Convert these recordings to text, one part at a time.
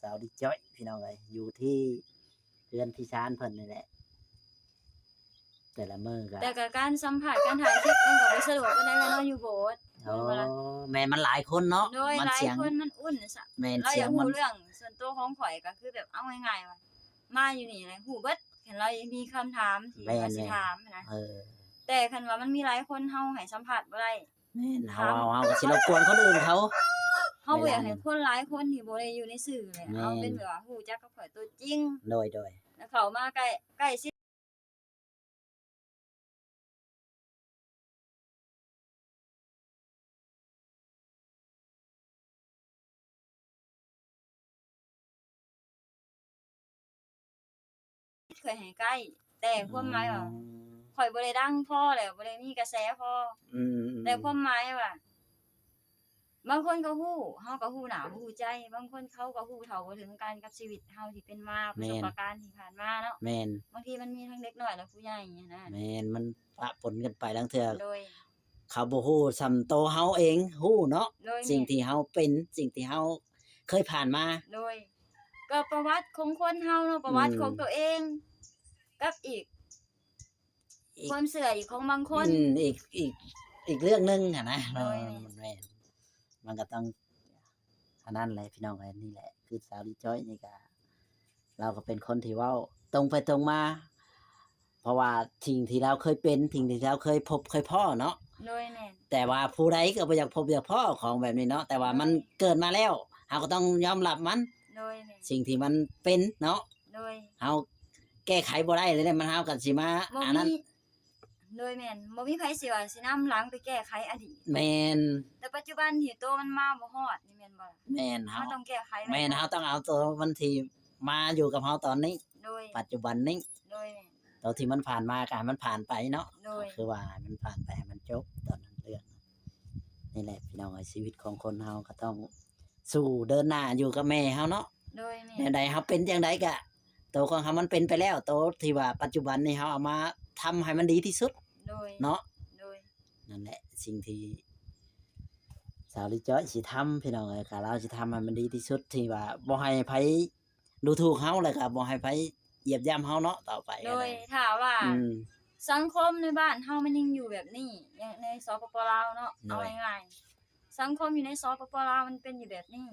ສາວລິຈ້ອຍ ພີ່ນ້ອງເອີຍ ຢູ່ທີ່ເຮືອນທີ່ຊານເພິ່ນນີ້ແຫຼະ ແຕ່ລະມື້ກໍ ແຕ່ກໍການສຳພາດ ການຖ່າຍຄລິບ ມັນກໍບໍ່ສະດວກປານໃດແຫຼະເນາະ ຢູ່ໂບດ. ໂອ້ ແມ່ນ ມັນຫຼາຍຄົນເນາະ ໂດຍ ມັນ ຫຼາຍ ສຽງ ຄົນ ມັນອຸ່ນຊະ ແມ່ນ ລາວຢາກຮູ້ເລື່ອງສ່ວນຕົວຂອງຂ້ອຍ ກໍຄືແບບ ເອົາງ່າຍໆວ່າ ມາຢູ່ນີ້ແຫຼະ ຮູ້ເບິດ ຄັນລາວມີຄຳຖາມທີ່ ແມ່ນ ວ່າຊິ ແມ່ນ ຖາມນະ ເອີ ແຕ່ຄັນວ່າມັນມີຫຼາຍຄົນ ເຮົາໃຫ້ສຳພາດບໍ່ໄດ້ ແມ່ນ ເຮົາ ເຮົາກໍຊິລົບກວນຄົນອື່ນເຂົາ ເຮົາບໍ່ຢາກໃຫ້ຄົນຫຼາຍຄົນທີ່ບໍ່ໄດ້ຢູ່ໃນສື່ແຫຼະ ແມ່ນ ເອົາເປັນແບບວ່າຮູ້ຈັກກັບຂ້ອຍຕົວຈິງ ໂດຍ ໂດຍ ແລ້ວເຂົ້າມາໃກ້ ໃກ້ຊິດ ຂ້ອຍໃຫ້ໃກ້ ແຕ່ຄວາມໝາຍວ່າ ອໍ ຂ້ອຍບໍ່ໄດ້ດັງພໍ ແລ້ວບໍ່ໄດ້ມີກະແສພໍ ອືມໆໆ ແຕ່ຄວາມໝາຍວ່າ ບາງຄົນກໍຮູ້ ເຮົາກໍຮູ້ໜ້າບໍ່ຮູ້ໃຈ ບາງຄົນເຂົາກໍຮູ້ເທົ່າບໍ່ເຖິງການກັບຊີວິດເຮົາທີ່ເປັນມາ ປະສົບປະການທີ່ຜ່ານມາເນາະ ແມ່ນ ບາງທີມັນມີທັງເດັກນ້ອຍ ແລະ ຜູ້ໃຫຍ່ຫັ້ນນະ ແມ່ນ ມັນປະປົນກັນໄປ ລາງເທື່ອ ໂດຍ ເຂົາບໍ່ຮູ້ສ່ຳໂຕເຮົາເອງຮູ້ເນາະ ໂດຍ ສິ່ງ ແມ່ນ ທີ່ເຮົາເປັນ ສິ່ງທີ່ເຮົາເຄີຍຜ່ານມາ ໂດຍ ກໍປະຫວັດຂອງຄົນເຮົາເນາະ ປະຫວັດ ອືມ ຂອງຕົວເອງ ກັບອີກ ອີກ ຄວາມເຊື່ອອີກຂອງບາງຄົນ ອືມ ອີກ ອີກ ອີກເລື່ອງໜຶ່ງຫັ້ນນະ ໂດຍ ເອີ ແມ່ນ ແມ່ນ ມັນກໍຕ້ອງ ອັນນັ້ນແຫຼະ ພີ່ນ້ອງເອີຍ ນີ້ແຫຼະ ຄືສາວລິຈ້ອຍນີ້ກໍ ລາວກໍເປັນຄົນທີ່ເວົ້າຕົງໄປຕົງມາ ເພາະວ່າສິ່ງທີ່ລາວເຄີຍເປັນ ສິ່ງທີ່ລາວເຄີຍພົບເຄີຍພໍ້ເນາະ ໂດຍ ແມ່ນ ແຕ່ວ່າຜູ້ໃດກໍບໍ່ຢາກພົບຢາກພໍ້ຂອງແບບນີ້ເນາະ ແຕ່ວ່າມັນ ໂດຍ ເກີດມາແລ້ວ ເຮົາກໍຕ້ອງຍອມຮັບມັນ ໂດຍ ແມ່ນ ສິ່ງທີ່ມັນເປັນເນາະ ໂດຍ ເຮົາແກ້ໄຂບໍ່ໄດ້ເລີຍ ມັນ ເຮົາກໍຊິມາ ບໍ່ມີ ອັນນັ້ນ ໂດຍ ແມ່ນ ບໍ່ມີໃຜຊິວ່າຊິນຳຫຼັງໄປແກ້ໄຂອະດີດ ແມ່ນ ແຕ່ປັດຈຸບັນທີ່ໂຕມັນມາບໍ່ຮອດນີ້ແມ່ນບໍ່ລະ ແມ່ນ ເຮົາ ເຮົາຕ້ອງແກ້ໄຂໄວ້ ແມ່ນ ເຮົາຕ້ອງເອົາໂຕມັນທີ່ມາຢູ່ກັບເຮົາຕອນນີ້ ໂດຍ ປັດຈຸບັນນີ້ ໂດຍ ແມ່ນ ໂຕທີ່ມັນຜ່ານມາກໍໃຫ້ມັນຜ່ານໄປເນາະ ໂດຍ ກໍຄືວ່າໃຫ້ມັນຜ່ານໄປ ໃຫ້ມັນຈົບຕອນນັ້ນເລື່ອງ ນີ້ແຫຼະ ພີ່ນ້ອງເອີຍ ຊີວິດຂອງຄົນເຮົາກໍຕ້ອງ ສູ້ເດີນໜ້າຢູ່ກັບແມ່ເຮົາເນາະ ໂດຍ ແມ່ນ ແນວໃດເຮົາເປັນຈັ່ງໃດກະ ໂຕຂອງເຮົາມັນເປັນໄປແລ້ວ ໂຕທີ່ວ່າປັດຈຸບັນນີ້ເຮົາເອົາມາທຳໃຫ້ມັນດີທີ່ສຸດ ໂດຍ ເນາະ ໂດຍ ນັ້ນແຫຼະ ສິ່ງທີ່ສາວລິຈ້ອຍຊິທຳ ພີ່ນ້ອງເອີຍ ກະລາວຊິທຳໃຫ້ມັນດີທີ່ສຸດ ທີ່ວ່າບໍ່ໃຫ້ໃຜດູຖູກເຮົາ ແລ້ວກະບໍ່ໃຫ້ໃຜຢຽບຢ່ຳເຮົາເນາະ ຕໍ່ໄປ ໂດຍ ຫັ້ນນະ ຖ້າວ່າ ອືມ ສັງຄົມໃນບ້ານເຮົາມັນຍັງຢູ່ແບບນີ້ ໃນ ໃນ ສປປ ລາວເນາະ ໂດຍ ເອົາງ່າຍໆ ສັງຄົມຢູ່ໃນ ສປປ ລາວ ມັນເປັນຢູ່ແບບນີ້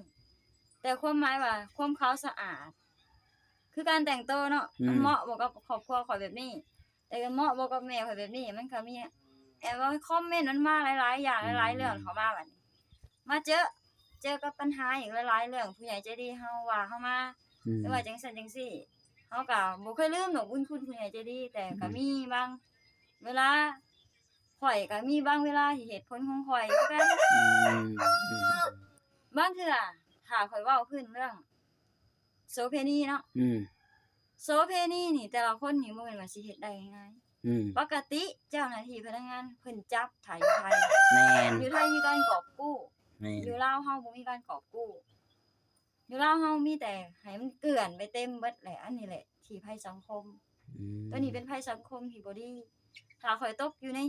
ແຕ່ຄວາມໝາຍວ່າຄວາມຂາວສະອາດ ຄືການແຕ່ງໂຕເນາະ ອືມ ມັນເໝາະບໍ່ກັບຄອບຄົວຂ້ອຍແບບນີ້ ແຕ່ເໝາະບໍ່ກັບແມ່ຂ້ອຍແບບນີ້ ມັນກໍມີ ແອບວ່າຄອມເມັນມັນມາຫຼາຍໆຢ່າງ ອືມ ຫຼາຍໆເລື່ອງເຂົ້າມາບັດນີ້ ມາເຈີ ເຈີກັບບັນຫາອີກຫຼາຍໆເລື່ອງ ຜູ້ໃຫຍ່ໃຈດີເຮົາວ່າເຮົາມາ ອືມ ຫຼືວ່າຈັ່ງຊັ້ນຈັ່ງຊີ້ ເຮົາກໍບໍ່ເຄີຍລືມດອກບຸນຄຸນຜູ້ໃຫຍ່ໃຈດີ ແຕ່ກໍ ອືມ ມີບາງເວລາ ຂ້ອຍກໍມີບາງເວລາທີ່ເຫດຜົນຂອງຂ້ອຍຄືກັນ ອືມ ອືມ ບາງເທື່ອ ຖ້າຂ້ອຍເວົ້າຂຶ້ນເລື່ອງໂສເພນີເນາະ ອືມ ໂສເພນີນີ້ ແຕ່ລະຄົນນີ້ບໍ່ແມ່ນວ່າຊິເຮັດໄດ້ງ່າຍ ອືມ ປົກກະຕິເຈົ້າໜ້າທີ່ພະນັກງານເພິ່ນຈັບຖ້າຢູ່ໄທ ແມ່ນ ຢູ່ໄທມີການກອບກູ້ ແມ່ນ ຢູ່ລາວເຮົາບໍ່ມີການກອບກູ້ ຢູ່ລາວເຮົາມີແຕ່ໃຫ້ມັນເກືອນໄປເຕັມເບິດແຫຼະ ອັນນີ້ແຫຼະທີ່ໄພສັງຄົມ ອືມ ຕົວນີ້ເປັນໄພສັງຄົມທີ່ບໍ່ດີ ຖ້າຂ້ອຍຕົກຢູ່ໃນ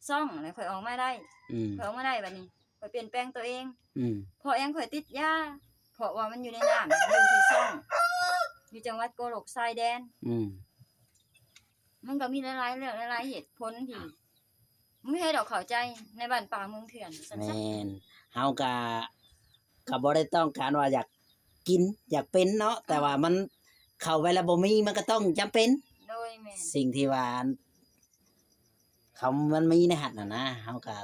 ຊ່ອງແລ້ວຂ້ອຍອອກມາໄດ້ ອືມ ຂ້ອຍອອກມາໄດ້ບັດນີ້ ຂ້ອຍປ່ຽນແປງຕົວເອງ ອືມ ເພາະຫຍັງຂ້ອຍຕິດຢາ ເພາະວ່າມັນຢູ່ໃນນັ້ນ ຢູ່ທີ່ຊ່ອງ ຢູ່ຈັງຫວັດໂກລົກຊາຍແດນ ອືມ ມັນກໍມີຫຼາຍໆເລື່ອງ ຫຼາຍໆເຫດຜົນທີ່ບໍ່ມີໃຜດອກເຂົ້າໃຈໃນບ້ານປ່າເມືອງເຖື່ອນ ວ່າຊັ້ນຊະ ແມ່ນ ເຮົາກະ ກະບໍ່ໄດ້ຕ້ອງການວ່າຢາກກິນ ຢາກເປັນເນາະ ແຕ່ວ່າມັນເຂົ້າໄປແລ້ວບໍ່ມີ ມັນກໍຕ້ອງຈຳເປັນ ໂດຍ ແມ່ນ ສິ່ງທີ່ວ່າ ຄຳມັນມີໃນຫັ້ນນະ ເຮົາກໍ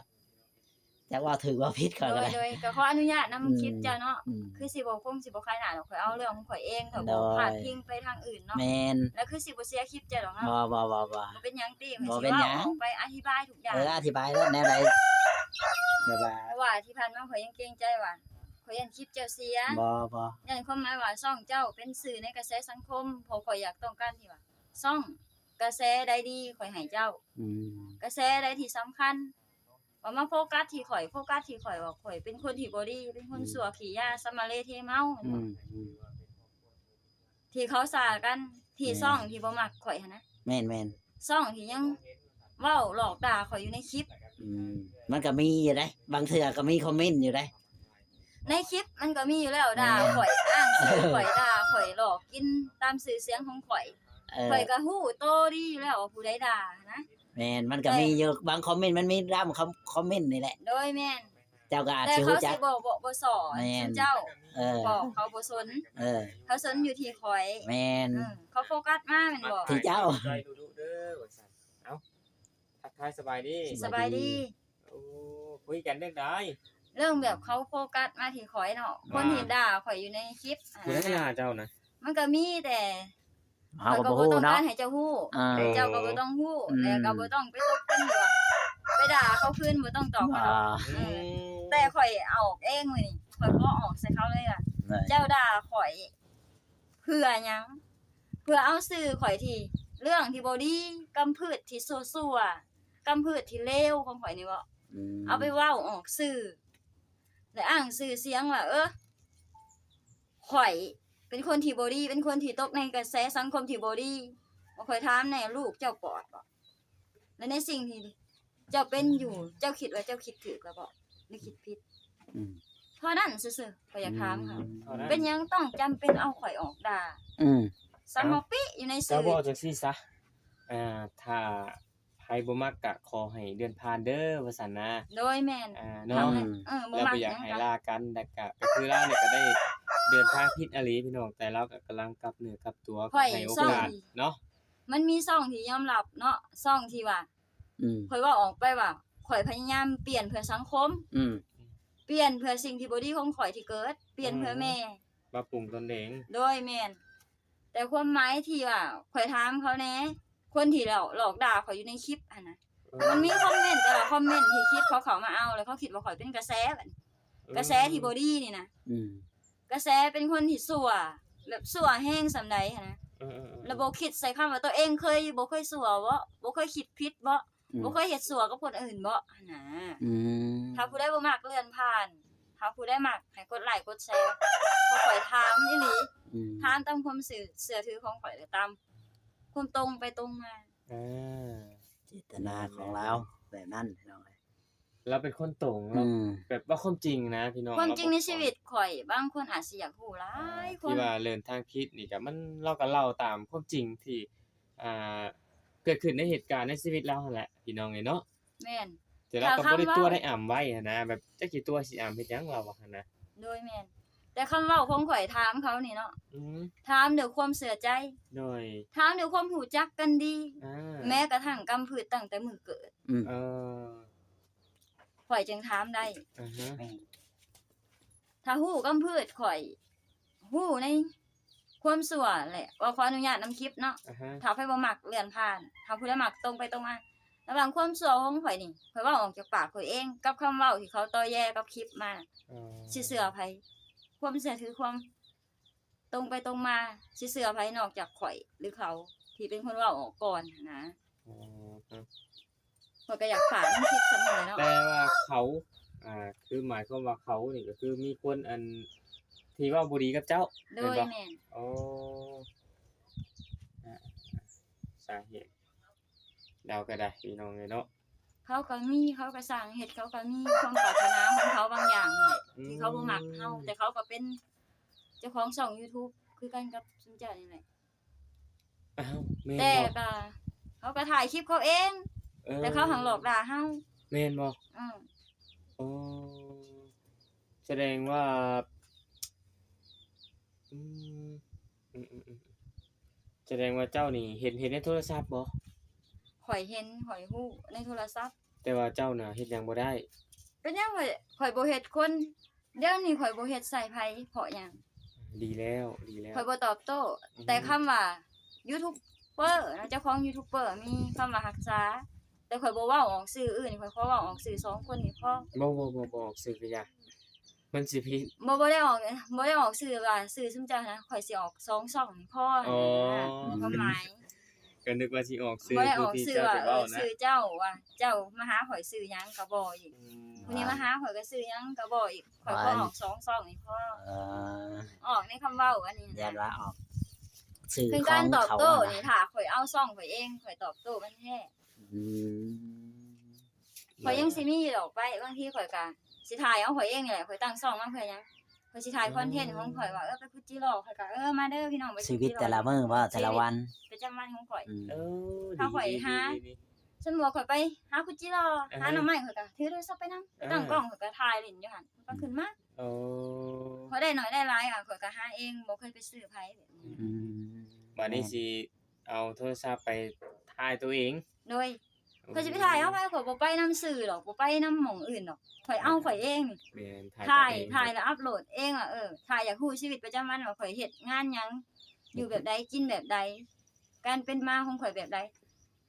ຈັກເວົ້າຖືກເວົ້າຜິດຂ້ອຍກໍໄດ້ ໂດຍ ໂດຍ ກໍຂໍອະນຸຍາດນຳ ອືມ ຄລິບເຈົ້າເນາະ ອືມ ຄືຊິບໍ່ ຄົງຊິບໍ່ຂາຍໜ້າດອກ ຂ້ອຍເອົາເລື່ອງຂອງຂ້ອຍເອງ ຖ້າ ໂດຍ ບໍ່ພາດພິງໄປທາງອື່ນເນາະ ແມ່ນ ແລ້ວຄືຊິບໍ່ເສຍຄລິບເຈົ້າດອກເນາະ ບໍ່ ບໍ່ ບໍ່ ບໍ່ ບໍ່ເປັນຫຍັງຕິ ຂ້ອຍຊິເວົ້າອອກໄປອະທິບາຍທຸກຢ່າງ ເອີ ອະທິບາຍໂລດ ແນວໃດ ແບບວ່າ ເພາະວ່າທີ່ຜ່ານມາຂ້ອຍຍັງເກງໃຈວ່າ ຂ້ອຍຢ້ານຄລິບເຈົ້າເສຍ ບໍ່ ບໍ່ ຢ້ານຄວາມໝາຍວ່າຊ່ອງເຈົ້າເປັນສື່ໃນກະແສສັງຄົມ ເພາະຂ້ອຍຢາກ ຕ້ອງການທີ່ວ່າ ຊ່ອງ ກະແສໃດດີຂ້ອຍໃຫ້ເຈົ້າ ອືມ ກະແສໃດທີ່ສຳຄັນ ວ່າມາໂຟກັສທີ່ຂ້ອຍ ໂຟກັສທີ່ຂ້ອຍວ່າຂ້ອຍເປັນຄົນທີ່ບໍ່ດີ ເປັນຄົນ ອືມ ຊົ່ວ ຂີ້ຢາ ສຳມະເລເທເມົາ ອືມ ອືມ ທີ່ເຂົາສ້າກັນ ທີ່ ແມ່ນ ຊ່ອງທີ່ບໍ່ມັກຂ້ອຍຫັ້ນນະ ແມ່ນໆ ຊ່ອງທີ່ຍັງເວົ້າຫຼອກດ່າຂ້ອຍຢູ່ໃນຄລິບ ອືມ ມັນກໍມີຢູ່ເດ້ ບາງເທື່ອກໍມີຄອມເມັນຢູ່ເດ້ ໃນຄລິບມັນກໍມີຢູ່ແລ້ວ ດ່າຂ້ອຍ ອ້າງຊື່ຂ້ອຍ ດ່າຂ້ອຍ ຫຼອກກິນຕາມຊື່ສຽງຂອງຂ້ອຍ. ເອີ ຂ້ອຍກໍຮູ້ໂຕດີຢູ່ແລ້ວວ່າຜູ້ໃດດ່ານະ. ແມ່ນ ມັນກໍມີຢູ່ບາງຄອມເມັນ ມັນມີຕາມຄອມ ຄອມເມັນນີ້ແຫຼະ. ໂດຍ ແມ່ນ. ເຈົ້າກໍອາດຊິຮູ້ຈັກ ແຕ່ເຂົາຊິບໍ່ ບໍ່ ບໍ່ສໍ້ ແມ່ນ ຊຸມເຈົ້າ. ເອີ ບອກເຂົາບໍ່ສົນ. ເອີ ເຂົາສົນຢູ່ທີ່ຂ້ອຍ. ແມ່ນ. ເອີ ເຂົາໂຟກັສມາແມ່ນບໍ່? ທີ່ເຈົ້າ ໃຈດຸໆເດີວ່າຊັ້ນ. ເອົ້າ ທັກທາຍສະບາຍດີ. ສະບາຍດີ. ໂອ້ ຄຸຍກັນເລື່ອງໃດ? ເລື່ອງແບບເຂົາໂຟກັສມາທີ່ຂ້ອຍເນາະ ຄົນທີ່ດ່າຂ້ອຍຢູ່ໃນຄລິບ ຜູ້ໃດດ່າເຈົ້ານະ? ມັນກໍມີ ແຕ່ ເຮົາກໍບໍ່ຮູ້ເນາະ ຂ້ອຍກໍບໍ່ຕ້ອງການໃຫ້ເຈົ້າຮູ້ ອ່າ ເຈົ້າກໍບໍ່ຕ້ອງຮູ້ ອືມ ແລ້ວກໍບໍ່ຕ້ອງໄປຕົກເປັນວ່າ ໄປດ່າເຂົາຄືນ ບໍ່ຕ້ອງຕອບເຂົາດອກ. ອ່າ ອືມ ແຕ່ຂ້ອຍອອກເອງມື້ນີ້ ຂ້ອຍຂໍອອກໃສ່ເຂົາເລີຍວ່າ ເຈົ້າດ່າຂ້ອຍເພື່ອຫຍັງ? ເພື່ອເອົາຊື່ຂ້ອຍທີ່ ເລື່ອງທີ່ບໍ່ດີ ກຳພືດທີ່ຊົ່ວໆ ກຳພືດທີ່ເລວຂອງຂ້ອຍນີ້ເບາະ ອືມ ເອົາໄປເວົ້າອອກສື່ ແລະ ອ້າງຊື່ສຽງວ່າ ເອີ ຂ້ອຍເປັນຄົນທີ່ບໍ່ດີ ເປັນຄົນທີ່ຕົກໃນກະແສສັງຄົມທີ່ບໍ່ດີ. ວ່າຂ້ອຍຖາມແດ່ ລູກເຈົ້າປອດບໍ່? ແລະ ໃນສິ່ງທີ່ເຈົ້າເປັນຢູ່ ເຈົ້າຄິດວ່າເຈົ້າຄິດຖືກແລ້ວບໍ່ ຫຼືຄິດຜິດ? ອືມ ເທົ່ານັ້ນຊື່ໆ ຂ້ອຍຢາກຖາມເຂົາ ອືມ ເປັນຫຍັງຕ້ອງຈຳເປັນເອົາຂ້ອຍອອກດ່າ? ອືມ ສະໝໍປິຢູ່ໃນຊື່. ເຈົ້າເວົ້າຈັ່ງຊີ້ຊະ ອ່າ ຖ້າ ໃຜບໍ່ມັກກະຂໍໃຫ້ເລື່ອນຜ່ານເດີວ່າຊັ້ນນະ. ໂດຍ ແມ່ນ ອ່າ ເນາະ ເອີ ບໍ່ມັກ ແລ້ວບໍ່ຢາກໃຫ້ລາກັນ ແລ້ວກະ ກໍຄືລາວນີ້ກໍໄດ້ເດີນທາງຜິດອີ່ຫຼີພີ່ນ້ອງ ແຕ່ລາວກໍກຳລັງກັບເນື້ອກັບຕົວ ກໍໃຫ້ໂອກາດເນາະ. ມັນມີຊ່ອງທີ່ຍອມຮັບເນາະ ຊ່ອງທີ່ວ່າ ອືມ ຂ້ອຍເວົ້າອອກໄປວ່າ ຂ້ອຍພະຍາຍາມປ່ຽນເພື່ອສັງຄົມ ອືມ ປ່ຽນເພື່ອສິ່ງທີ່ບໍ່ດີຂອງຂ້ອຍທີ່ເກີດ ປ່ຽນເພື່ອແມ່ ປັບປຸງຕົນເອງ. ໂດຍ ແມ່ນ. ແຕ່ຄວາມໝາຍທີ່ວ່າຂ້ອຍຖາມເຂົາແດ່ ຄົນທີ່ຫຼອກ ຫຼອກດ່າຂ້ອຍຢູ່ໃນຄລິບຫັ້ນນະ ເອີ ມັນມີຄອມເມັນ ແຕ່ວ່າຄອມເມັນທີ່ຄລິບເຂົາເຂົ້າມາເອົາ ແລ້ວເຂົາຄິດວ່າຂ້ອຍເປັນກະແສ ບັດນີ້ ອືມ ກະແສທີ່ບໍ່ດີນີ້ນະ ອືມ ກະແສເປັນຄົນທີ່ຊົ່ວ ແບບຊົ່ວແຮງສ່ຳໃດຫັ້ນນະ ເອີໆໆ ແລ້ວບໍ່ຄິດໃສ່ຄຳວ່າຕົວເອງເຄີຍ ບໍ່ເຄີຍຊົ່ວບໍ ບໍ່ເຄີຍຄິດຜິດບໍ ອືມ ບໍ່ເຄີຍເຮັດຊົ່ວກັບຄົນອື່ນບໍຫັ້ນນະ ອືມ ຖ້າຜູ້ໃດບໍ່ມັກເລື່ອນຜ່ານ ຖ້າຜູ້ໃດມັກໃຫ້ກົດໄລ້ກົດແຊ ເພາະຂ້ອຍຖາມອີ່ຫຼີ ອືມ ຖາມຕາມຄວາມເຊື່ອ ເຊື່ອຖືຂອງຂ້ອຍ ແລະ ຕາມຄວາມຕົງໄປຕົງມາ. ເອີ ເຈດຕະນາຂອງລາວແບບນັ້ນພີ່ນ້ອງເອີຍ ລາວເປັນຄົນຕົງ ອືມ ລາວແບບເວົ້າຄວາມຈິງນະພີ່ນ້ອງ ຄວາມຈິງໃນຊີວິດຂ້ອຍ ບາງຄົນອາດຊິຢາກຮູ້ຫຼາຍ ອ່າ ຄົນ ທີ່ວ່າເດີນທາງຜິດນີ້ກໍມັນ ລາວກໍເລົ່າຕາມຄວາມຈິງທີ່ ອ່າ ເກີດຂຶ້ນໃນເຫດການໃນຊີວິດລາວຫັ້ນແຫຼະພີ່ນ້ອງເອີຍເນາະ. ແມ່ນ ແຕ່ລາວກໍບໍ່ໄດ້ຕົວະໄດ້ອຳໄວ້ຫັ້ນນະ ແບບຈັກຊິຕົວະຊິອຳເຮັດຫຍັງລາວວ່າຫັ້ນນະ. ໂດຍ ແມ່ນ ແຕ່ຄຳເວົ້າຂອງຂ້ອຍຖາມເຂົານີ້ເນາະ ອືມ ຖາມດ້ວຍຄວາມເຊື່ອໃຈ ໂດຍ ຖາມດ້ວຍຄວາມຮູ້ຈັກກັນດີ ອ່າ ແມ້ກະທັ່ງກຳພືດຕັ້ງແຕ່ມື້ເກີດ ອືມ ເອີ ຂ້ອຍຈຶ່ງຖາມໄດ້ ອ່າຮະ ແມ່ນ ຖ້າຮູ້ກຳພືດຂ້ອຍ ຮູ້ໃນຄວາມຊົ່ວແຫຼະ ເວົ້າຂໍອະນຸຍາດນຳຄລິບເນາະ ອ່າຮະ ຖ້າໃຜບໍ່ມັກເລື່ອນຜ່ານ ຖ້າຜູ້ໃດມັກຕົງໄປຕົງມາ ລະຫວ່າງຄວາມຊົ່ວຂອງຂ້ອຍນີ້ ຂ້ອຍເວົ້າອອກຈາກປາກຂ້ອຍເອງ ກັບຄຳເວົ້າທີ່ເຂົາຕໍ່ແຢກັບຄລິບມາ ອໍ ຊິເຊື່ອໃຜ? ຄວາມເຊື່ອຖື ຄວາມຕົງໄປຕົງມາ ຊິເຊື່ອໃຜນອກຈາກຂ້ອຍ ຫຼື ເຂົາທີ່ເປັນຄົນເວົ້າອອກກ່ອນຫັ້ນນະ. ອໍ ຂ້ອຍກໍຢາກຝາກນຳຄລິບສ່ຳນີ້ແຫຼະເນາະ ແຕ່ວ່າເຂົາ ອ່າ ຄືໝາຍຄວາມວ່າເຂົານີ້ກໍຄືມີຄົນອັນທີ່ເວົ້າບໍ່ດີກັບເຈົ້າ ໂດຍ ແມ່ນບໍ່? ແມ່ນ ໂອ້ ອ່າ ສາເຫດເດົາກໍໄດ້ພີ່ນ້ອງເອີຍເນາະ ເຂົາກໍມີ ເຂົາກໍສ້າງເຮັດ ເຂົາກໍມີຄວາມປາດຖະໜາຂອງເຂົາບາງຢ່າງແຫຼະ ອືມ ທີ່ເຂົາບໍ່ມັກເຮົາ ແຕ່ເຂົາກໍເປັນເຈົ້າຂອງຊ່ອງຢູທູບຄືກັນກັບຊຸມເຈົ້ານີ້ແຫຼະ. ອ້າວ ແມ່ນບໍ່? ແຕ່ກໍ ເຂົາກໍຖ່າຍຄລິບເຂົາເອງ ເອີ ແຕ່ເຂົາຫັ້ນຫຼອກດ່າເຮົາ ແມ່ນບໍ່? ອືມ ໂອ້ ສະແດງວ່າ ອືມ ອືມໆ ສະແດງວ່າເຈົ້ານີ້ເຫັນ ເຫັນໃນໂທລະສັບບໍ່? ຂ້ອຍເຫັນ ຂ້ອຍຮູ້ໃນໂທລະສັບ ແຕ່ວ່າເຈົ້ານະເຮັດຫຍັງບໍ່ໄດ້ ເປັນຫຍັງຂ້ອຍ ຂ້ອຍບໍ່ເຮັດຄົນ ດຽວນີ້ຂ້ອຍບໍ່ເຮັດໃສ່ໃຜ ເພາະຫຍັງ? ດີແລ້ວ ດີແລ້ວ ຂ້ອຍບໍ່ຕອບໂຕ້ ອືຮຶ ແຕ່ຄຳວ່າຢູທູບເປີນະ ເຈົ້າຂອງຢູທູບເປີມີຄຳວ່າຮັກສາ ແຕ່ຂ້ອຍບໍ່ເວົ້າອອກຊື່ອື່ນ ຂ້ອຍຂໍເວົ້າອອກຊື່ສອງຄົນນີ້ພໍ. ບໍ່ ບໍ່ ບໍ່ ບໍ່ອອກຊື່ກໍຢ່າ ມັນຊິຜິດ ບໍ່ ບໍ່ໄດ້ອອກ ບໍ່ໄດ້ອອກຊື່ວ່າຊື່ຊຸມເຈົ້ານະ ຂ້ອຍຊິອອກສອງຊ່ອງນີ້ພໍ ອໍ ຫັ້ນນະ ຄວາມໝາຍ ກໍນຶກວ່າຊິອອກຊື່ ບໍ່ໄດ້ອອກຊື່ວ່າ ເອີ ຊື່ເຈົ້າວ່າ ເຈົ້າມາຫາຂ້ອຍຊື່ຫຍັງກໍບໍ່ອີກ ອືມ ຜູ້ນີ້ມາຫາຂ້ອຍກໍຊື່ຫຍັງກໍບໍ່ອີກ ຂ້ອຍຂໍອອກສອງຊ່ອງນີ້ພໍ ເອີ ອອກໃນຄຳເວົ້າອັນນີ້ນະ ຢ້ານວ່າອອກຊື່ ຄືການຕອບໂຕ້ນີ້ ຖ້າຂ້ອຍເອົາຊ່ອງຂ້ອຍເອງ ຂ້ອຍຕອບໂຕ້ມັນແທ້ ອືມ ຂ້ອຍຍັງຊິມີດອກໄປ ບາງທີຂ້ອຍກະ ຊິຖ່າຍເອົາຂ້ອຍເອງນີ້ແຫຼະ. ຂ້ອຍຕັ້ງຊ່ອງມາເພື່ອຫຍັງ? ຂ້ອຍຊິຖ່າຍຄອນເທັນຂອງຂ້ອຍວ່າ ເອີ ໄປຂຸດຈິລໍ ຂ້ອຍກໍ ເອີ ມາເດີພີ່ນ້ອງ ໄປຂຸດຈິລໍ. ຊີວິດແຕ່ລະມື້ບໍ່ ແຕ່ລະວັນ ຊີວິດປະຈຳວັນຂອງຂ້ອຍ. ອືມ ເອີ ຖ້າຂ້ອຍຫາ ດີໆ ສົມມຸດວ່າຂ້ອຍໄປຫາຂຸດຈິລໍ ອ່າ ຫາໜໍ່ໄມ້ ຂ້ອຍກໍຖືໂທລະສັບໄປນຳ ອ່າ ຕັ້ງກ້ອງ ຂ້ອຍກໍຖ່າຍຫຼິ້ນຢູ່ຫັ້ນ ມັນກໍຂຶ້ນມາ. ໂອ້ ຂ້ອຍໄດ້ໜ້ອຍໄດ້ຫຼາຍ ຂ້ອຍກໍຫາເອງ ບໍ່ເຄີຍໄປຊື້ໃຜ. ອືມ ອືມ ບາດນີ້ ແມ່ນ ຊິເອົາໂທລະສັບໄປຖ່າຍໂຕເອງ. ໂດຍ ຂ້ອຍຊິໄປຖ່າຍເອົາໃຜ? ຂ້ອຍບໍ່ໄປນຳສື່ດອກ ບໍ່ໄປນຳໝ່ອງອື່ນດອກ ຂ້ອຍເອົາຂ້ອຍເອງ. ແມ່ນ ຖ່າຍ ຖ່າຍ ເຈົ້າເອງ ແລ້ວອັບໂຫຼດເອງວ່າ ເອີ ຖ້າຢາກຮູ້ຊີວິດປະຈຳວັນວ່າຂ້ອຍເຮັດງານຫຍັງ ຢູ່ແບບໃດ ກິນແບບໃດ ການເປັນມາຂອງຂ້ອຍແບບໃດ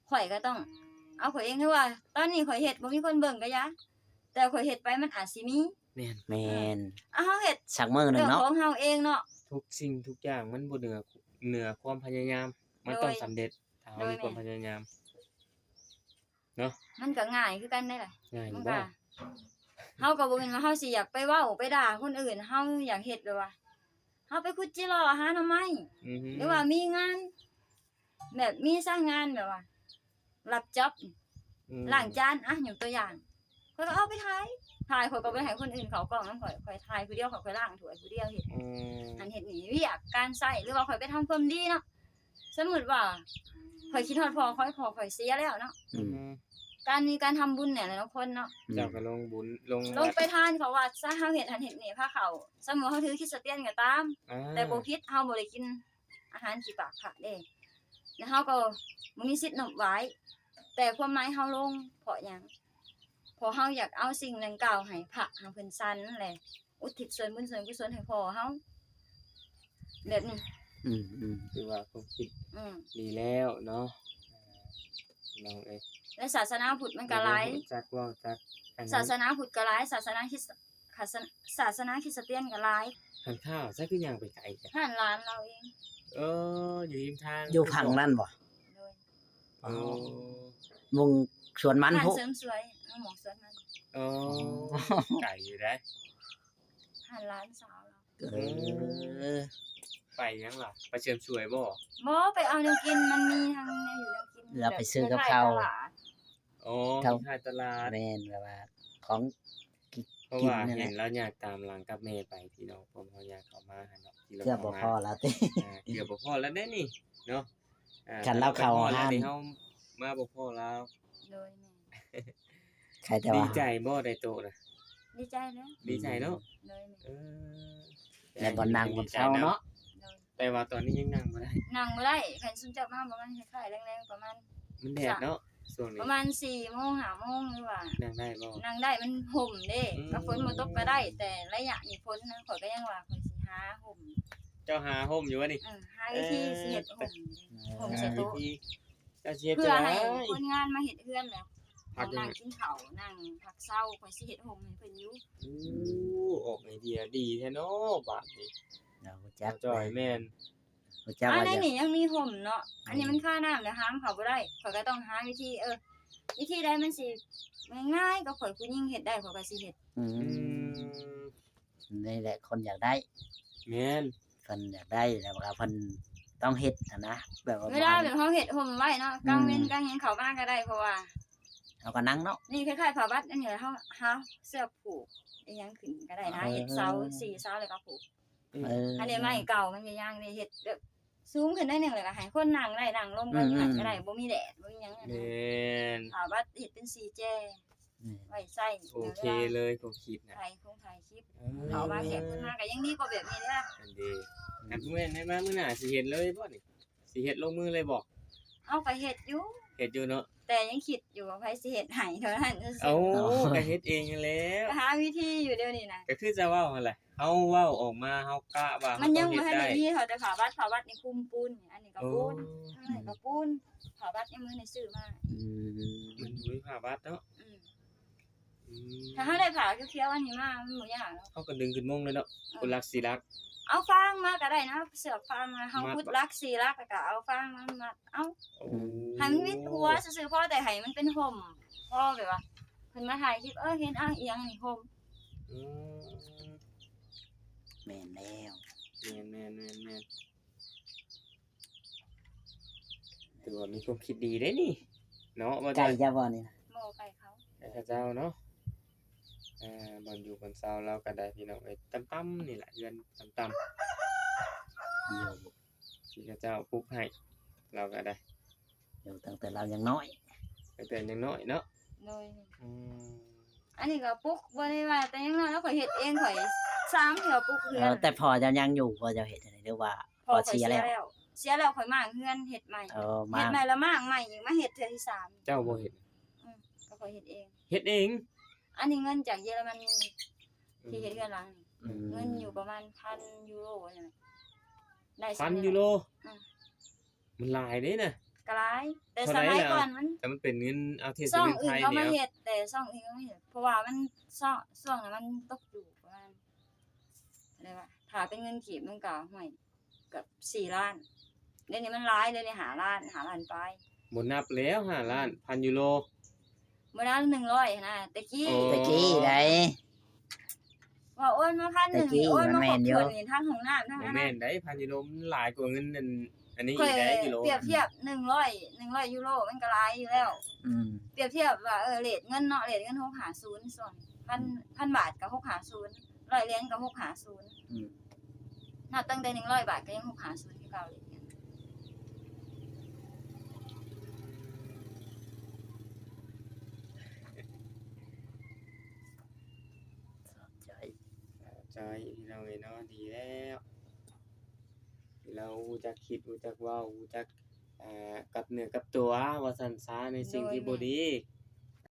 ຂ້ອຍກໍຕ້ອງເອົາຂ້ອຍເອງ. ຄືວ່າຕອນນີ້ຂ້ອຍເຮັດບໍ່ມີຄົນເບິ່ງກໍຢ່າ ແຕ່ຂ້ອຍເຮັດໄປມັນອາດຊິມີ. ແມ່ນ ແມ່ນ ເອົາ ເຮົາເຮັດ ສັກມື້ໜຶ່ງເນາະ ເລື່ອງຂອງເຮົາເອງເນາະ. ທຸກສິ່ງທຸກຢ່າງມັນບໍ່ເໜືອ ເໜືອຄວາມພະຍາຍາມ ມັນຕ້ອງ ໂດຍ ສຳເລັດ ຖ້າເຮົາ ໂດຍ ມີຄວາມ ແມ່ນ ພະຍາຍາມເນາະ. ມັນກໍງ່າຍຄືກັນໄດ໋ລະ ງ່າຍຢູ່ບໍ່? ເຮົາກໍບໍ່ແມ່ນວ່າເຮົາຊິຢາກໄປເວົ້າໄປດ່າຄົນອື່ນ ເຮົາຢາກເຮັດແບບວ່າ ເຮົາໄປຂຸດຈິລໍ ຫາໜໍ່ໄມ້ ອືຮຶ ຫຼືວ່າມີງານ ແບບມີສາຍງານແບບວ່າຮັບຈັອບ ອືມ ລ້າງຈານ ອະ ຍົກຕົວຢ່າງ ຂ້ອຍກໍເອົາໄປຖ່າຍ ຖ່າຍ ຂ້ອຍກໍບໍ່ໄດ້ໃຫ້ຄົນອື່ນເຂົ້າກ້ອງນຳຂ້ອຍ ຂ້ອຍຖ່າຍຜູ້ດຽວ ຂ້ອຍ ຂ້ອຍລ້າງຖ້ວຍຜູ້ດຽວ ເຮັດ ອືມ ຫັ້ນເຮັດນີ້ ວຽກການໃຊ້ ຫຼືວ່າຂ້ອຍໄປທຳຄວາມດີເນາະ. ສົມມຸດວ່າຂ້ອຍຄິດຮອດພໍ່ຂ້ອຍ ພໍ່ຂ້ອຍເສຍແລ້ວເນາະ ອືມ ການມີການທຳບຸນແຫຼະເນາະ ຄົນເນາະ ອືມ ເຈົ້າກໍລົງບຸນ ລົງ ລົງໄປທານເຂົ້າວັດຊະ ເຮົາເຮັດຫັ້ນເຮັດນີ້ ພາເຂົ້າ ສົມມຸດເຮົາຖືຄຣິດສະຕຽນກໍຕາມ ອ່າ ແຕ່ບໍ່ຜິດ ເຮົາບໍ່ໄດ້ກິນ ອາຫານຂີ້ປາກພະເດ້ ແລ້ວເຮົາກໍບໍ່ມີສິດນົບໄຫວ້ ແຕ່ຄວາມໝາຍເຮົາລົງເພາະຫຍັງ? ເພາະເຮົາຢາກເອົາສິ່ງດັ່ງກ່າວໃຫ້ພະ ໃຫ້ເພິ່ນສັນ ແລະ ອຸທິດສ່ວນບຸນສ່ວນກຸສົນໃຫ້ພໍ່ເຮົາ ແບບນີ້. ອືມໆ ຖືວ່າຄວາມຄິດ ອືມ ດີແລ້ວເນາະ ພີ່ນ້ອງເອີຍ. ແລະ ສາສະໜາພຸດມັນກໍຫຼາຍ ຮູ້ຈັກເວົ້າຈັກ ສາສະໜາພຸດກໍຫຼາຍ ສາສະໜາຄຣິດ ສາສະ ສາສະໜາຄຣິດສະຕຽນກໍຫຼາຍ. ຮ້ານຄ້າໃສຄືຍ່າງໄປໄກແທ້? ຮ້ານຫຼານລາວເອງ. ເອີ ຢູ່ຮິມທາງ ຢູ່ຝັ່ງນັ້ນບໍ່? ໂດຍ. ອໍ ວງສວນມັນພຸ້ນ ຮ້ານເສີມສວຍ ເອີ ໝ່ອງສວນມັນ. ອໍ ອໍ ໄກຢູ່ເດ້ ຮ້ານຫຼານສາວລາວ. ເອີ ໄປຫຍັງລະ? ໄປເສີມສວຍບໍ່? ບໍ່ ໄປເອົາແນວກິນ ມັນມີທັງແນວຢູ່ແນວກິນ ເພື່ອໄປຊື້ກັບເຂົ້າ. ແບບຄ້າຍໆຕະຫຼາດ. ອໍ ເຂົ້າ ຄ້າຍຕະຫຼາດ ແມ່ນ ແບບວ່າຂອງກິນ ເພາະວ່າເຫັນລາວຍ່າງຕາມຫຼັງກັບແມ່ໄປ ພີ່ນ້ອງ ເພາະເຮົາຍ່າງເຂົ້າມາຫັ້ນເນາະ ທີ່ລາວ ເກືອບບໍ່ພໍລາວຕິ ອ່າ ເກືອບບໍ່ພໍລາວໄດ້ນີ້ເນາະ ອ່າ ຄັນລາວເຂົ້າຮ້ານ ເຮົາມາບໍ່ພໍລາວ. ໂດຍ ແມ່ນ. ໃຄແຕ່ວ່າ ດີໃຈບໍ່ໄດ້ໂຕະນະ? ດີໃຈແລ້ວ ດີໃຈເນາະ. ໂດຍ ແມ່ນ. ເອີ ແລະ ບ່ອນນັ່ງບ່ອນເຊົາເນາະ. ໂດຍ. ແຕ່ວ່າຕອນນີ້ຍັງນັ່ງບໍ່ໄດ້ ນັ່ງບໍ່ໄດ້. ຄັນຊຸມເຈົ້າມາປະມານຄ້າຍໆແລງໆ ປະມານ ມັນແດດເນາະ ຊ່ວງນີ້ ປະມານສີ່ໂມງ ຫ້າໂມງ ຫຼືວ່າ ນັ່ງໄດ້ບໍ່? ນັ່ງໄດ້ ມັນຮົ່ມເດ້ ອືມ ກໍຝົນບໍ່ຕົກກໍໄດ້ ແຕ່ໄລຍະນີ້ຝົນນະ ຂ້ອຍກໍຍັງວ່າຂ້ອຍຊິຫາຮົ່ມ. ເຈົ້າຫາຮົ່ມຢູ່ວະນີ້? ເອີ ຫາວິທີ ເອີ ຊິເຮັດຮົ່ມ ເອີ ຮົ່ມໃສ່ໂຕະ ຫາວິທີ ເຈົ້າຊິເຮັດ ເພື່ອໃຫ້ຄົນງານມາເຮັດເຮືອນແລ້ວ ພັກ ນັ່ງກິນເຂົ້າ ນັ່ງພັກເຊົາ ຂ້ອຍຊິເຮັດຮົ່ມໃຫ້ເພິ່ນຢູ່. ໂອ້ ອອກໄອເດຍດີແທ້ເນາະບາດນີ້. ເຮົາຮູ້ຈັກ ເຈົ້າຈ້ອຍ ແມ່ນ ຮູ້ຈັກ ອັນນີ້ຍັງມີຮົ່ມເນາະ ອືມ ອັນນີ້ມັນຄານ້ຳແລ້ວ ຫາມເຂົ້າບໍ່ໄດ້ ຂ້ອຍກໍຕ້ອງຫາວິທີ ເອີ ວິທີໃດມັນຊິງ່າຍໆກັບຂ້ອຍ ຜູ້ຍິງເຮັດໄດ້ ຂ້ອຍກໍຊິເຮັດ. ອືມ ອືມ ນີ້ແຫຼະຄົນຢາກໄດ້. ແມ່ນ ເພິ່ນຢາກໄດ້ ແລ້ວກໍເພິ່ນຕ້ອງເຮັດຫັ້ນນະ ແບບວ່າ ເວລາແບບເຮົາເຮັດຮົ່ມໄວ້ເນາະ ອືມ ກາງເວັນກາງຫຍັງເຂົ້າມາກໍໄດ້ ເພາະວ່າເຮົາກໍນັ່ງເນາະ ນີ້ຄ້າຍໆຜ້າບັດ ອັນນີ້ເຮົາຫາເຊືອກຜູກອີ່ຫຍັງຂຶ້ນກໍໄດ້ນະ ເອີ ເຮັດເສົາ ສີ່ເສົາ ແລ້ວກໍຜູກ. ອືມ ເອີ ອັນນີ້ໄມ້ເກົ່າມັນກໍຍັງໄດ້ເຮັດແບບສູງຂຶ້ນໜ້ອຍໜຶ່ງ ແລ້ວກໍໃຫ້ຄົນນັ່ງໄດ້ ນັ່ງລົມກັນ ອືມ ຢູ່ຫັ້ນກໍໄດ້ ອືມ ບໍ່ມີແດດ ບໍ່ມີຫຍັງ. ແມ່ນ ອ່າ ວ່າເຮັດເປັນສີ່ແຈ ແມ່ນ ໄວ້ໃຊ້ ໂອເຄເລີຍ ຄວາມຄິດນະ ຖ່າຍຄົງຖ່າຍຄລິບ ເອີ ເອົາວ່າແຂກເພິ່ນມາກໍຍັງດີກວ່າແບບນີ້ເດ້. ອັນເດ ອືມ ອັນເມື່ອນັ້ນມາມື້ໜ້າຊິເຮັດເລີຍບໍ່ນີ້? ຊິເຮັດລົງມືເລີຍບໍ່? ເຮົາກໍເຮັດຢູ່ ເຮັດຢູ່ເນາະ ແຕ່ຍັງຄິດຢູ່ວ່າໃຜຊິເຮັດໃຫ້ເທົ່ານັ້ນຊື່ໆ. ເອົ້າ ກໍເຮັດເອງຫັ້ນແຫຼະ ກໍຫາວິທີຢູ່ດຽວນີ້ນະ ກໍຄືຈະເວົ້າຫັ້ນແຫຼະ ເຮົາເວົ້າອອກມາ ເຮົາກະວ່າມັນຍັງບໍ່ທັນໄດ້ມີ ເຮົາແຕ່ຜ້າບັດ ຜ້າບັດນີ້ຄຸມປູນ ອັນນີ້ກໍປູນ ໂອ້ ທາງນັ້ນກໍປູນ ຜ້າບັດໃນມື້ນີ້ຊື້ມາ. ອືມ ມັນບໍ່ມີຜ້າບັດເນາະ. ອືມ ອືມ ຖ້າເຮົາໄດ້ຜ້າຂຽວໆອັນນີ້ມາ ມັນບໍ່ຍາກດອກ ເຮົາກໍດຶງຂຶ້ນມຸງເລີຍເນາະ ເອີ ຄົນລະສີ່ຫຼັກ ເອົາຟາງມາກໍໄດ້ນະ ເຊືອກຟາງມາ ເຮົາ ມັດ ຂຸດຫຼັກສີ່ຫຼັກ ແລ້ວກໍເອົາຟາງມາມັດເອົາ. ໂອ້ ໃຫ້ມັນມີຫົວຊື່ໆ ພໍແຕ່ໃຫ້ມັນເປັນຮົ່ມ ພໍແບບວ່າເພິ່ນມາຖ່າຍຄລິບ ເອີ ເຫັນ ອາ ອີ່ຫຍັງນີ້ຮົ່ມ. ອືມ ແມ່ນແລ້ວ ແມ່ນໆໆໆ. ຖືວ່າມີຄວາມຄິດດີເດ້ນີ້ເນາະ ວ່າ ໄກ່ເຈົ້າບໍ່ນີ້ນະ? ບໍ່ ໄກ່ເຂົາ ໄກ່ເຂົາເຈົ້າເນາະ. ອ່າ ບ່ອນຢູ່ບ່ອນເຊົາລາວກໍໄດ້ພີ່ນ້ອງເອີຍ ຕ່ຳໆນີ້ແຫຼະ ເຮືອນຕ່ຳໆ ຢູ່ ທີ່ເຂົາເຈົ້າປຸກໃຫ້ລາວກໍໄດ້ ຢູ່ຕັ້ງແຕ່ລາວຍັງນ້ອຍ ຕັ້ງແຕ່ຍັງນ້ອຍເນາະ ໂດຍ ອືມ ອັນນີ້ກໍປຸກບໍ່ໄດ້ວ່າແຕ່ຍັງນ້ອຍ ລາວຂ້ອຍເຮັດເອງ ຂ້ອຍສາມເທື່ອປຸກເຮືອນ ເອີ ແຕ່ພໍ່ເຈົ້າຍັງຢູ່ບໍ່ ເຈົ້າເຮັດຈັ່ງໃດ ຫຼືວ່າພໍ່ເສຍແລ້ວ? ເສຍແລ້ວ ເສຍແລ້ວຂ້ອຍມ້າງເຮືອນເຮັດໃໝ່ ເອີ ເຮັດໃໝ່ແລ້ວມ້າງໃໝ່ອີກ ມາເຮັດເທື່ອທີສາມ ເຈົ້າບໍ່ເຮັດ? ອືມ ກໍຂ້ອຍເຮັດເອງ ເຮັດເອງ? ອັນນີ້ເງິນຈາກເຢຍລະມະນີ ອືມ ທີ່ເຮັດເຮືອນຫຼັງນີ້ ອືມ ເງິນຢູ່ປະມານພັນຢູໂຣນີ້ແຫຼະ ໄດ້ ພັນຢູໂຣ ອືມ ມັນຫຼາຍເດ້ນະ ກໍຫຼາຍ ແຕ່ສະໄໝກ່ອນມັນ ແຕ່ມັນເປັນເງິນ ເອົາ ທຽບເປັນເງິນໄທນີ້ ຊ່ອງອື່ນເຂົາມາເຮັດ ແຕ່ຊ່ອງອື່ນເຂົາມາເຮັດ ເພາະວ່າມັນ ຊ່ອງ ຊ່ວງນັ້ນມັນຕົກຢູ່ປະມານ ເອີ້ນວ່າ ຖ້າເປັນເງິນກີບມັນກໍ ຫ້ວຍ ເກືອບສີ່ລ້ານ ດຽວນີ້ມັນຫຼາຍ ດຽວນີ້ຫ້າລ້ານ ຫ້າລ້ານປາຍ ບໍ່ນັບແລ້ວ ຫ້າລ້ານ ພັນຢູໂຣ ມື້ລະໜຶ່ງຮ້ອຍຫັ້ນນະ ແຕ່ກີ້ ໂອ້ ແຕ່ກີ້ໃດ ວ່າໂອນມາພັນໜຶ່ງ ແຕ່ກີ້ ໂອນມາ ມັນແມ່ນຢູ່ ຄົບຖ້ວນນີ້ ທັງຫ້ອງນ້ຳ ທັງ ບໍ່ແມ່ນໃດ ພັນຢູໂຣມັນຫຼາຍກວ່າເງິນອັນ ອັນນີ້ອີກໃດ ຂ້ອຍ ຢູໂຣ ປຽບທຽບ ໜຶ່ງຮ້ອຍ ໜຶ່ງຮ້ອຍຢູໂຣມັນກໍຫຼາຍຢູ່ແລ້ວ ອືມ ປຽບທຽບວ່າ ເອີ ເຣດເງິນເນາະ ເຣດເງິນຫົກຫ້າສູນ ສ່ວນພັນ ອືມ ພັນບາດກໍຫົກຫ້າສູນ ຮ້ອຍຫຼຽນກໍຫົກຫ້າສູນ ອືມ ນັບຕັ້ງແຕ່ໜຶ່ງຮ້ອຍບາດກໍຍັງຫົກຫ້າສູນຄືເກົ່າເລີຍ ເຂົ້າໃຈ ເຂົ້າໃຈ ພີ່ນ້ອງເອີຍເນາະ ດີແລ້ວ ທີ່ລາວຮູ້ຈັກຄິດ ຮູ້ຈັກເວົ້າ ຮູ້ຈັກ ອ່າ ກັບເນື້ອກັບຕົວວ່າຊັ້ນຊະ ໃນສິ່ງທີ່ບໍ່ດີ.